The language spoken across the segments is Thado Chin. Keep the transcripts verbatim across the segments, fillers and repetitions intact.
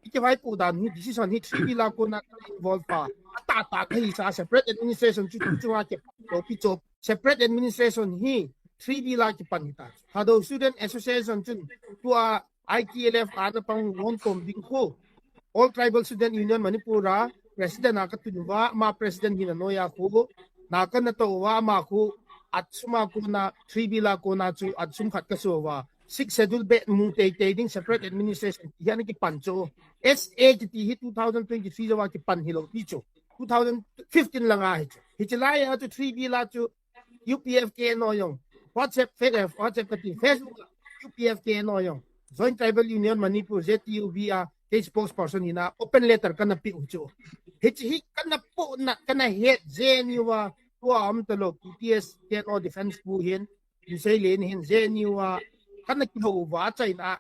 kivaipoh dan hi decision hi three bill a kona involve pa. Atah tah kahi sa separate administration chu chu chunga kipan pi chu. Separate administration hi three bill a kipan hita. Thadou Student Association chun tua I T L F ana pang lon tom ding khu. All Tribal Student Union Manipur a president a katun uva, ama president hina noiya khu. Na kana to uva ama khu, atsuma kona three bill a kona chu atsum khat kaso uva. Sixth Schedule beh mu teitei ding separate administration hi ana kipan chu. S A kiti hi two thousand twenty-three jouva kipan hilou pi chu. Two thousand fifteen langa hi chu. Hiche laiya chu three bill a chu U P F K N O jong. WhatsApp, Fe-, eh, WhatsApp kati, Facebook, U P F K N O jong. Joint Tribal Union Manipur, J T U B a, kei spokesperson hina, open letter kana pe u chu. Hiche hi kana poh na, kana het J N U a, tua um talou, P T S, K N O Defense Pu hin, Pu Seilen hin, J N U a, kana kihou uva, achaina,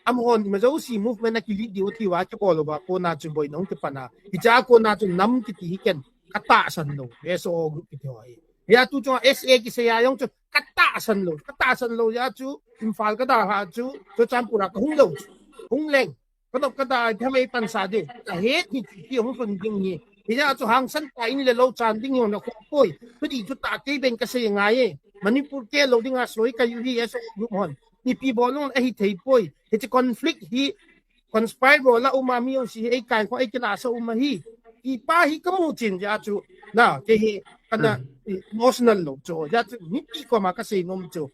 amahon, ima jouse movement a kilead diu ati uva, kibol uva, kona chu boina hung kipan a. Hiche a kona chu nam kiti hi ken, katahsan lou, S O O group kiti ho hi. Hia tu chunga S A kisei a jong chu katahsan lou, katahsan lou jeh chu Imphal kada ha chu, Churachandpur a kahung lou chu. Hung leng, kanop kada, ipi ham eipansa ding. Kahet hi chu, hi hung lhun ding hi. Hia chu hangsan tah in le lou chan ding hi hung na khopoi. Thudih thutah kei ben kasei ngai e. Manipur keh lou dinga soi kayu hi S O O group hon. Mipi bol lou ahithei poi. Hiche conflict hi conspire bol a um a mi jouse hi eikai kho eikinahsah um ahi. Ipa hi kamu chin jeh chu. Na, kei hi kana emotional lou chu. Jeh chu mipi koma kasei nom chu.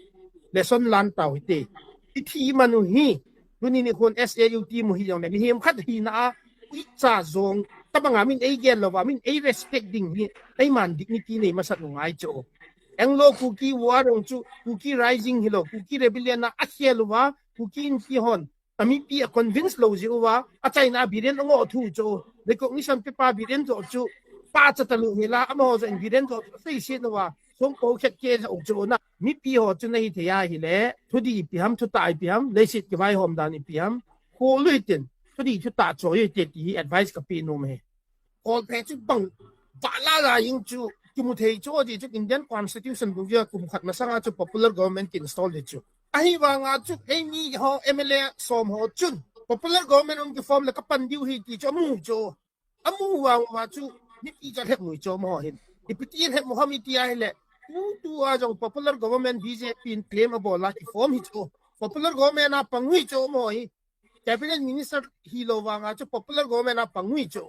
Lesson lan tau hite. Ithi man u hi. Tuni nikhon S A U ti mu hi jongle. Mihem khat hina a. Uicha jong. Tabanga min eigel louva. Min ei respect ding hi. Eiman dignity nei masat u ngai chu. Anglo Kuki War jong chu. Kuki Rising hilou. Kuki Rebellion a akhel uva. Kuki Inpi hon. Amipi a convince lou jeh uva, achaina Biren angoh thu chu, recognition paper Biren joh chu, pachat talou hila, amaho joh in Biren joh chu, seiset uva, songko khet keh joh chu na, mipi ho chu nahi thei ahile, thudih ipi ham, thutah ipi ham, leiset kivaihom dan ipi ham, kholui tin, thudih thutah choi u hite ti hi advice kape nom e. Kolphe chu bang, vala la jing chu, kimu thei chu, aji chu Indian Constitution bung jia kum khat masanga chu popular government ki install di chu. Ahivanga chu, eimi ho M L A som ho chun, popular government hung kiform le kapan diu hi ti chu amu chu. Amu vang uva chu, mipi chu alhep mu chu amaho hin. Ipi ti alhep mu ham iti ahile, tutua jong popular government B J P in claim abol a kiform hi chu. Popular government a pang u hi chu amaho hi. Cabinet Minister hilou vanga chu popular government a pang u hi chu.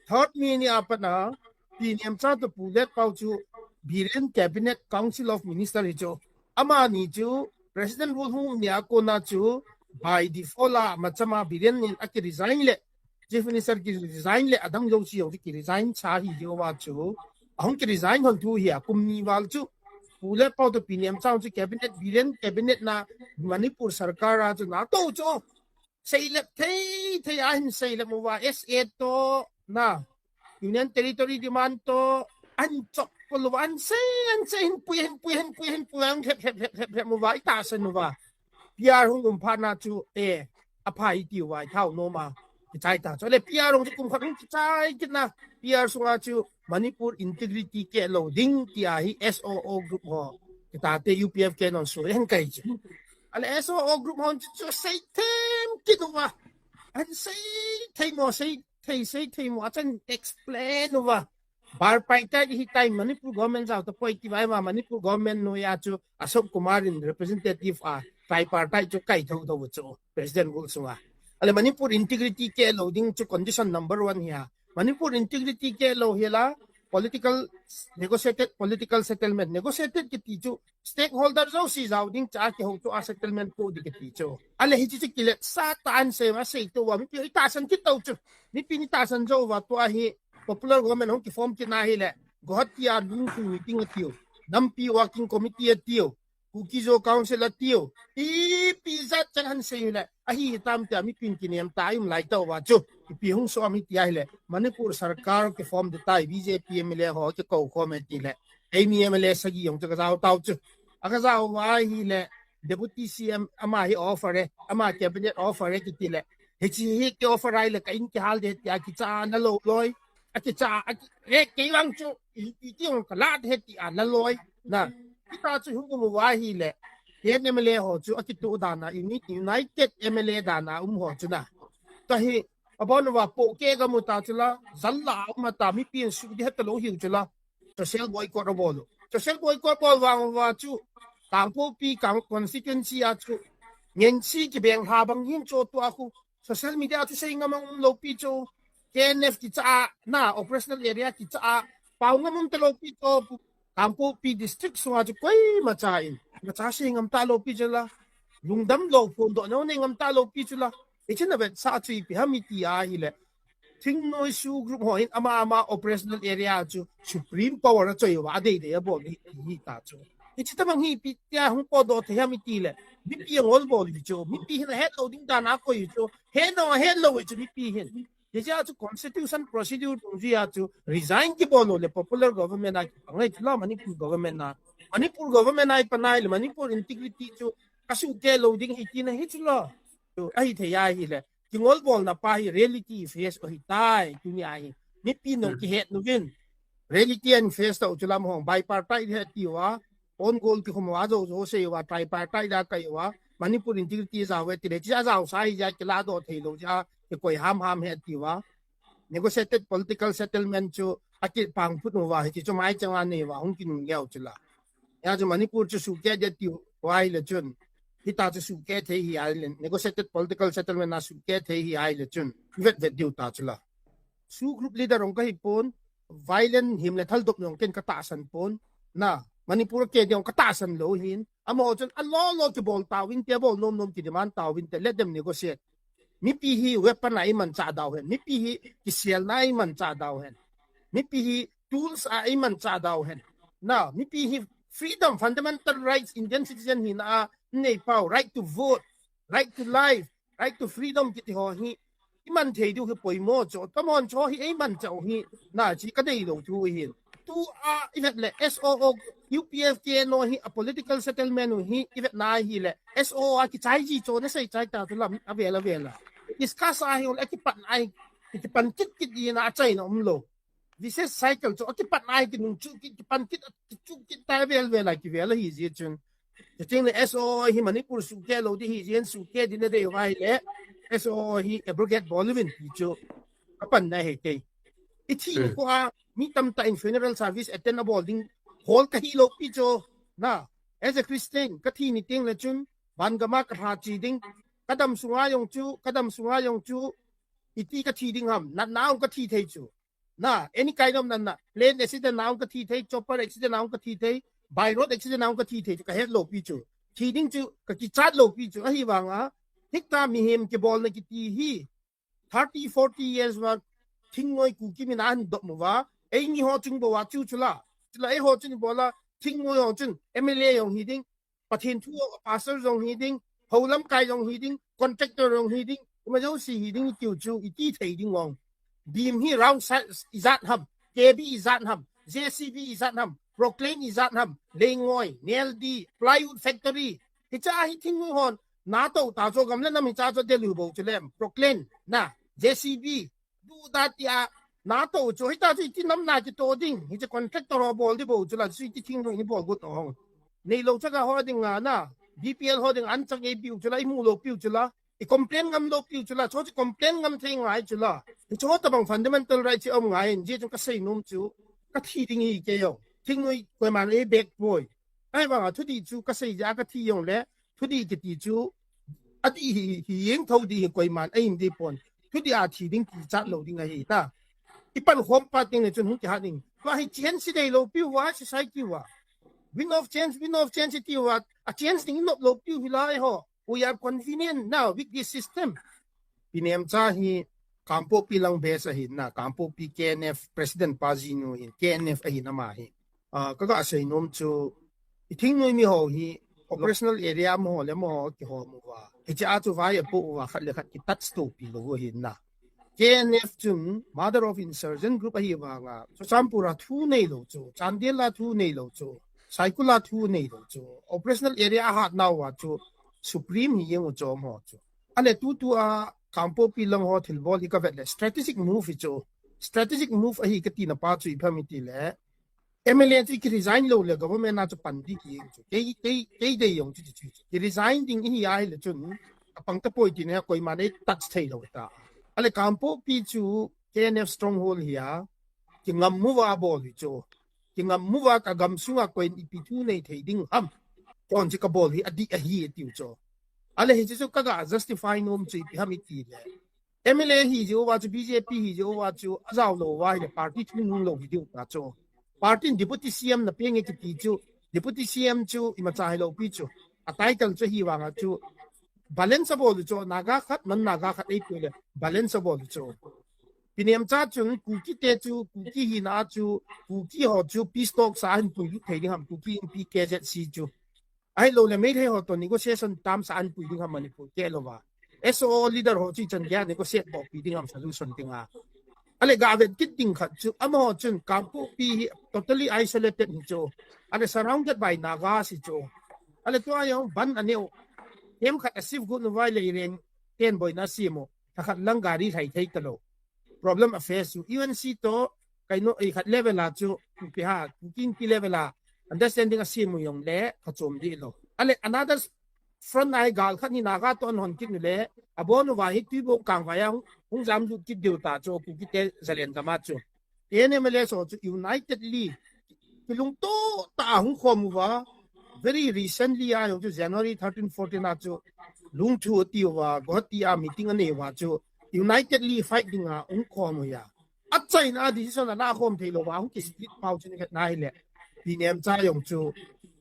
Third mi ni a pat a, Pi Nemchao toh Pu Letpao chu Biren Cabinet Council of Minister hi chu. Amani chu President rule hung nia kona chu by default a machama Biren in aki resign le, Chief Minister ki resign le, adang jouse jong ki resign cha hi jeh uva chu. Ahung ki resign hon thu hi a kum ni val chu. Pu Letpao toh Pi Nemchao chu Cabinet, Biren Cabinet na Manipur Sarkar a chu nato chu. Seilep thei thei ahin seilep uva S A toh na Union Territory demand toh ahin chop pol uva ahin sei ahin sei ahin pui ahin pui ahin pui ahin pui ahin lhep lhep lhep lhep lhep uva itahsan uva. P R hung um phat na chu e apha iti uva ithao nom a kichai ta chu le P R hung chu kum khat hung kichai kit na P R sunga chu Manipur integrity keh lou ding tia hi S O O group ho. Kitate U P F K non soi hen kai chu. Ale S O O group hon chu, chu sei them kit uva. Ahin sei thei mo, sei thei, sei thei mo, achan explain uva. Bar pai tai hi tai Manipur government jao tapoi tivai ma Manipur government noiya chu Ashok Kumar in representative a tripartite chu kai tho tho chu President rule sunga. Ale Manipur integrity keh lou ding chu condition number one hi a. Manipur integrity keh lou hi la political negotiated political settlement. Negotiated kiti chu stakeholder jouse jao ding cha kihou chu a settlement po ding kiti chu. Ale hiche chu kiletsah tah in sei ma sei tou va mipi itahsan kit tou chu. Mipi ni tahsan jou va tua hi popular government hung kiform kit na hile. Guwahati a lungthim meeting atiu. Nampi working committee atiu. Kuki-Zo Council atiu. Ipi jat chan han sei hile. Ahi hitam tia mipin kinem tah a um lai tauva chu. Ipi hung som hiti ahile. Manipur Sarkar kiform ding tai B J P M L A ho kikou khom e tile. Eimi M L A sagi jong chu kajao tau chu. Akajao uva ahile. Deputy C M ama hi offer e. Ama cabinet offer e kitile. Hiche hi ki offer ahile ka in kihal ding tia kicha na lou loi. Akicha, aki, he, kei vang chu, i, i, ti ong kalat he ti a la loi, na. Kita chu hung um uva hile, he M L A ho chu, akitoh dan a, uni-, united M L A dan a um ho chu na. Tua hi, Abon uva pohkeh gam u ta chu la, jal la um ta, mipi in suh di het ta lou hiu chu la. Social boycott abol u. Social boycott bol vang uva chu, Kangpokpi, Kang constituency a chu, ngensi kibeng ha bang hin chu tua khu, social media chu sei ngam a um lou pi chu, K N F kicha a, na, operational area kicha a, pao ngam um ta lou pi chu, Kangpokpi district sunga chu koima cha in, ma cha sei ngam ta lou pi chu la, lungdam lou phondoh neo nei ngam ta lou pi chu la, hiche na vetsah chu ipi ham iti a hile, Thingnoi SoO group ho hin ama ama operational area chu supreme power a choi uva, adei dei abol hi, hi ta chu. Hiche tabang hi ipi tia hung potdoh thei ham iti le, mipi angol bol hi chu, mipi hin ahet lou ding dan a koi hi chu, het lou, het lou hi chu mipi hin. Hiche a chu constitution procedure dungjui a chu resign kibol lou le popular government a kipang ahi chu la Manipur government a. Manipur government a ipan ahi le Manipur integrity chu kasuhkeh lou ding ahi tina hi chu la. Chu ahi thei ahi le. Kingol bolna pa hi reality face u ahi tai, tuni ahi. Mipi nong kihet nu vin. Reality and face ta u chu lam hong bipartite he ti uva. On goal kikhum uva jo jo sei uva tripartite da kai uva. Manipur integrity jao ve ti le. Chi a jao sa hi ja kila doh thei lou ja. Kikoi ham ham he ti uva. Negotiated political settlement chu akipang phut uva. Hiche chu mai chang a nei uva. Hung kinung leo chu la. Hia chu Manipur chu suhkeh ding tiu ahi le chun. Hita chu suhkeh thei hi ahi le. Negotiated political settlement a suhkeh thei hi ahi le chun. Vet vet diu ta chu la. SoO group leader ong kahi pon. Violent him le thaldop nong ken katahsan pon. Na, Manipur a keh ding ong katahsan lou hin. Amaho chun alolo kibol tauvin te, abol nom nom kidemand tauvin te. Let them negotiate. Mipi hi weapon a imanchah dau hen. Mipi hi kiselna a imanchah dau hen. Mipi hi tools a imanchah dau hen. Na, mipi hi freedom, fundamental rights, Indian citizen hina a nei pau, right to vote, right to life, right to freedom kiti ho hi iman thei diu hi poimo chu. Tamon chu hi eimanchah u hi, na, chi kadei lou thu hi. Tu a ivet le S O O, U P F K N O hi a political settlement u hi ivet na hi le S O O a kichai ji chu na sei chai ta tu lam avel avel a. Discuss a hi ul a kipan ai, kipan kit kit di na achaina um lou. Vicious cycle chu akipan ai kinung chu ki, kipan kit chu kit ta vel vel a kivel a hi ji chun. Chuting le S O O hi Manipur suhkeh lou di hi jin suhkeh di na dei vai le S O O hi abrogate bol uvin ti chu. Kapan na he kei. Ithi ko a mi tamtah in funeral service attend abol ding hol kahi lou pi chu. Na, as a Christian, kathi ni ting le chun, van gam a kalha chi ding, kadam sunga jong chu, kadam sunga jong chu, iti kathi ding ham, natna ong kathi thei chu. Na, any kind of natna, plane accident na ong kathi thei, chopper accident na ong kathi thei, by road accident na ong kathi thei chu, kahet lou pi chu. Thi ding chu, kakichat lou pi chu, ahi vang a, hita mihem kibolna kiti hi, thirty, forty years va, Thingnoi Kuki min a hin dop mu va, eini ho chung bou a chu chu la. Chu la eiho chun ibola, Thingnoi ho chun, M L A jong hi ding, Pathen thu a pastor jong hi ding, hou lamkai jong hi ding, contractor jong hi ding, ima jong si hi ding tiu chu, iti thei ding ong. Beam hi round size ijat ham, K B ijat ham, J C B ijat ham, Proclain ijat ham, Leingoi, Neldi, Plywood Factory, Hicha hi Thingnoi hon, nato ta chu gam le nam hicha chu Delhi bou chu lem, Proclain, na, J C B, du da tia, nato chu, hita chu iti nam na kito ding, hicha contractor ho bol di bou chu la, chu iti Thingnoi ni bol got hong. Neilou chaga ho ding a na, B P L ho ding an chang e piu chu la, imu lou piu chu la, i complain ngam lou piu chu la, chu chu complain ngam thei ngai chu la. Hichu tabang fundamental right chu um ngai, ji chu kasei nom chu, kathi ding hi kei jong. Thingnoi koiman ei bek poi. Ahivanga thudih chu kasei jeh a kathi jong le, thudih kiti chu, adih hi, hi jeng tho dih hi koiman eihin dih pon. Thudih a thi ding kichat lou ding ahi ta. Ipan khom pa teng le chun hung kihat ding. Tua hi change si dei lou piu va, si sai kiu va. Wind of change, wind of change ti va. A change ding inop lou piu hi lai ho. We are convenient now with this system. Pi Nemcha hi Kangpokpi lang base ahin na, Kangpokpi K N F President pa jinu hin, K N F ahin ama hi. Ah, kaga sei nom chu, i Thingnoi mi ho hi, operational area mo ho le mo ho kihom uva. Hiche a chu vai apoh uva khat le khat ki touch to pi lou ahin na. K N F chun mother of insurgent group ahi vanga, Churachandpur a thu neilou chu, Chandel a thu neilou chu, Saikul a thu neilou chu, operational area ahat nau va chu, supreme hi jeng u chom ho chu. Ale tutu a Kangpokpi lang ho thilbol hi kavet le strategic move hi chu. Strategic move ahi katina pa chu ipi ham iti le, M L A chu ki resign lou le government a chu pan ding hi jeng chu. Kei, kei, kei dei jong chu chu chu. Ki resign ding ihi ahi le chun, apang tapoi tina koiman ei touch thei lou ta. Ale Kangpokpi chu K N F stronghold hi a, kingam uva bol hi chu. Kingam uva ka gam sunga koiin ipi thu nei thei ding ham. Kon chi ka bol hi adih ahi tiu chu. Ale hichu chu ka ga justify nom chu ipi ham iti le. M L A hi jeh uva chu, B J P hi jeh uva chu, ajao lou uva ahile party thu nung lou hi diu ta chu. Party in Deputy C M na penge kiti chu, Deputy C M chu imacha hilou pi chu. A title chu hi vanga chu, balance abol chu, Naga khat, non Naga khat ei pu le, balance abol chu. Pi Nemcha chun, Kuki te chu, Kuki hina chu, Kuki ho chu, peace talk sa hin pui thei ding ham, Kuki Inpi K Z C chu. Ahilou le Meitei ho toh negotiation tam sa an pui ding ham Manipur keh louva. S O O leader ho chu ichan geiya negotiate bol pi ding ham solution dinga. Ale ga vet kit ding khat chu amaho chun Kangpokpi hi totally isolated hi chu. Ale surrounded by Nagas hi chu. Ale tua jong ban aneo. Kem khat a shift got nu vai le Iren ten boina simu. Thakhat lang gari lhai thei talou. Problem a face chu U N C toh, kaino, eh, khat level a chu, Kuki ha, Kuki Inpi level a, understanding a simu jong le, ka chom di lou. Ale, another front a hi gal khat hi Naga toh an hon kit nu le, abon uva hi Tuibong Kangvai a hung, hung jam lut kit diu ta chu, Kuki te Zalen gam a chu. T N M le so chu unitedly, kilungto tah a hung khom uva, very recently a jong chu January thirteen, fourteen a chu, Lungthu ati uva, Guwahati a meeting anei uva chu, unitedly fight dinga hung khom uva. Achaina a decision ana khom thei louva, hung ki split pau chu ni khat na hile. Pi Nemcha jong chu,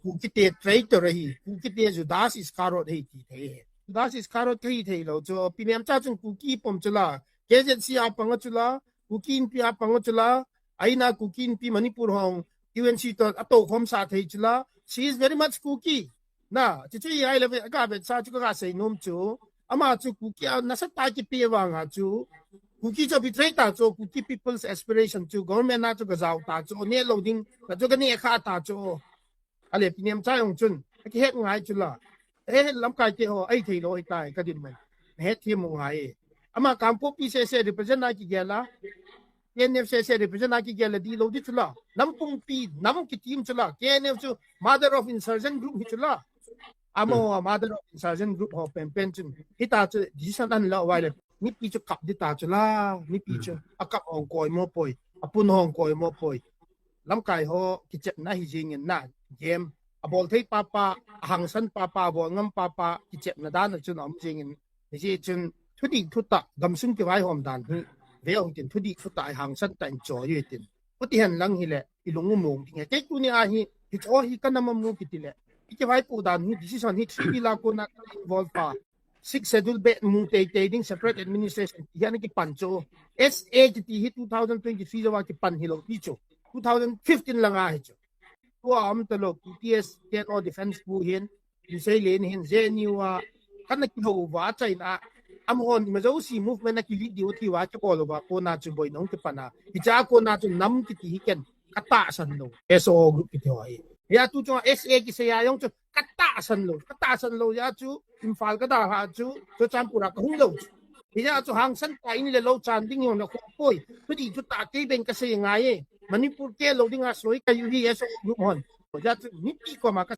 Kuki te traitor ahi, Kuki te Judas Iscariot ahi ti thei ahi. Judas Iscariot kahi thei lou chu, Pi Nemcha chun Kuki pom chu la, K Z C a pang a chu la, Kuki Inpi a pang a chu la, aina Kuki Inpi Manipur hong U N C toh atou khom sa thei chu la. She is very much Kuki. Na, chu chu i ai le ve, ka vet sa chu ka sei nom chu. Ama chu Kuki a nasatah a kipe vanga chu. Kuki chu betray ta chu, Kuki people's aspiration chu, government a chu ka jao ta chu, ne lou ding, ka chu ka ne kha ta chu. Ale Pi Nemcha jong chun, akihet ngai chu la. Eh, lamkai te ho, ahi thei lou ahi tai, ka din mai. Hethem u ngai. Ama Kangpokpi sese represent a kigel a. K N F sese represent a kigel a di lou di chu la. Nam pumpi, nam kitim chu la. K N F chu mother of insurgent group hi chu la. Amaho mother of insurgent group ho penpen chun. Hita chu decision an la uva le. Mipi chu kap di ta chu la. Mipi chu. A kap hong koimo poi. A pun hong koimo poi. Lamkai ho kichepna hi jingin na, game. Abol thei papa, ahangsan papa, abol ngam papa, kichepna dan a chun aum jingin. Hijeh chun, thudih thutah, gamsung kivaihom dan hi, ve ong tin, thudih thutah, ahangsan tah in choi u tin. Hiti hen lang hile, ilung umong ding. Kei tuni a hi, hicho hi ka nam amu kiti le. I kivaipoh dan hi, decision hi, three pillar kona ka involve pa. Sixth Schedule beh mu teitei ding separate administration ti hi ana kipan chu. S A kiti hi two thousand twenty-three jouva kipan hilou pi chu. Two thousand fifteen langa hi chu. Tua um talou P T S K N O defense pu hin, Lusei Len hin, J N U a, kana kihou uva achaina, amahon ima jouse movement a kilead diu ti uva kibol uva kona chu boina hung kipan a. Hicha kona chu nam kiti hi ken, ka tahsan lou. S O O group kiti ho hi. Hia tu chunga S A kisei a jong chu, ka tahsan lou, ka tahsan lou jeh a chu, Imphal ka dalha chu, Churachandpur a ka hung lou chu. Hijeh a chu hangsan tah in le lou chan ding jong na kho poi. Thudih thutah kei ben ka sei ngai e. Manipur keh lou dinga soi ka u hi S O O group hon. Hijeh a chu mipi koma ka